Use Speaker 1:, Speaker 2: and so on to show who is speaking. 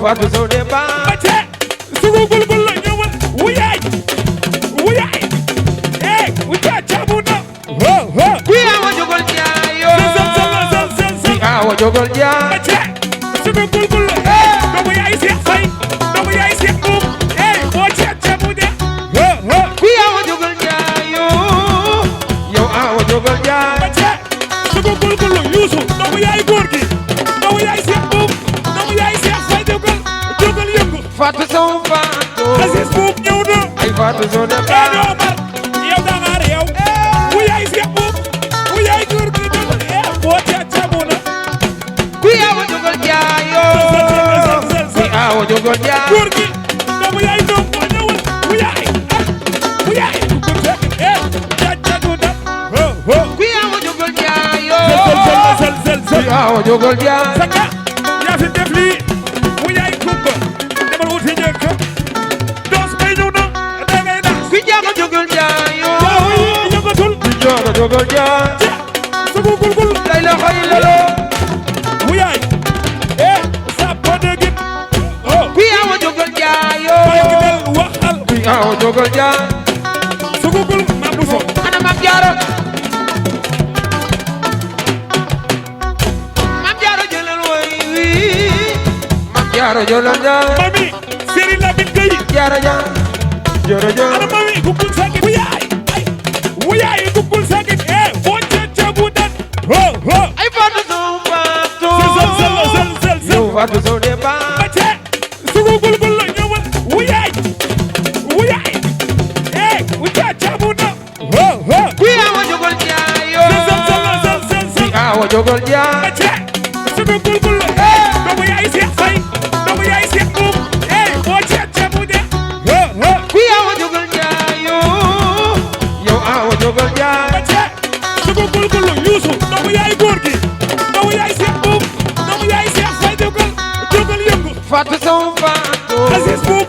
Speaker 1: Fatou Sow de ba
Speaker 2: Bace sugu gulgul la ñëwal wuyaay wuyaay wucca cabuna
Speaker 1: kuy awa jogol jaayo kuy awa jogol jaay
Speaker 2: Bace sugu gulgul la doomu yaay Seex Fay doomu yaay Seex Buub moo ca cabuna
Speaker 1: kuy awa jogol jaayo yow awa jogol jaay
Speaker 2: Bace sugu gulgul la Yuusu doomu yaay góor gi doomu yaay Seex Buub doomu yaay Seex Fay jógal yëngu
Speaker 1: Fatou Sow Fatou
Speaker 2: Aziz Buub ñëw na
Speaker 1: ay Fatou Sow de ba
Speaker 2: Omar yow da nga réew wu yaay Seex Buub wu yaay góor gi jógal moo ca cabuna
Speaker 1: kuy awa jogol jaayo kuy awa jogol jaay
Speaker 2: góor gi doomu yaay doom moo ñëwal wu yaay ku fekk ca cabuna
Speaker 1: kuy awa jogol jaayo
Speaker 2: sel
Speaker 1: kuy awa jogol jaay
Speaker 2: saka yaa fi def lii wu yaay kumba demal wuti njëkk dos bay ñëw na da ngay nax
Speaker 1: kuy jaaga jogol jaayo
Speaker 2: yëngatul
Speaker 1: kuy jaaga jogol jaay
Speaker 2: sugu gulgul
Speaker 1: lay la xoy lalo
Speaker 2: wu yaay sa podegit
Speaker 1: kuy awa jogol jaayo
Speaker 2: bay gi del waxal
Speaker 1: kuy awa jogol jaay
Speaker 2: sugu gul ma buso
Speaker 1: ana Mam Jaara Mam Jaara jëlal woy wi Mam Jaara jëlal jaay
Speaker 2: mami Serigne Lamine Gueye
Speaker 1: Jaara jaay Jaara jaay
Speaker 2: ana mami gugul sagit wu yaay gugul sagit moo ca cabu dan
Speaker 1: ay Fatou Sow Fatou
Speaker 2: sel
Speaker 1: yow Fatou Sow de ba
Speaker 2: Bace sugu gulgul la ñëwal wu yaay wucca cabu na
Speaker 1: kuy awa jogol jaayo kuy awa jogol jaay
Speaker 2: Bace sugu gulgul la doomu yaay Seex Fay doomu yaay Seex Buub moo ca cabu de
Speaker 1: kuy awa jogol jaayo yow awa jogol jaay
Speaker 2: Bace sugu gulgul la Yuusu doomu yaay góor gi doomu yaay Seex Buub doomu yaay Seex Fay jógal yëngu
Speaker 1: Fatou Sow Fatou
Speaker 2: Aziz Buub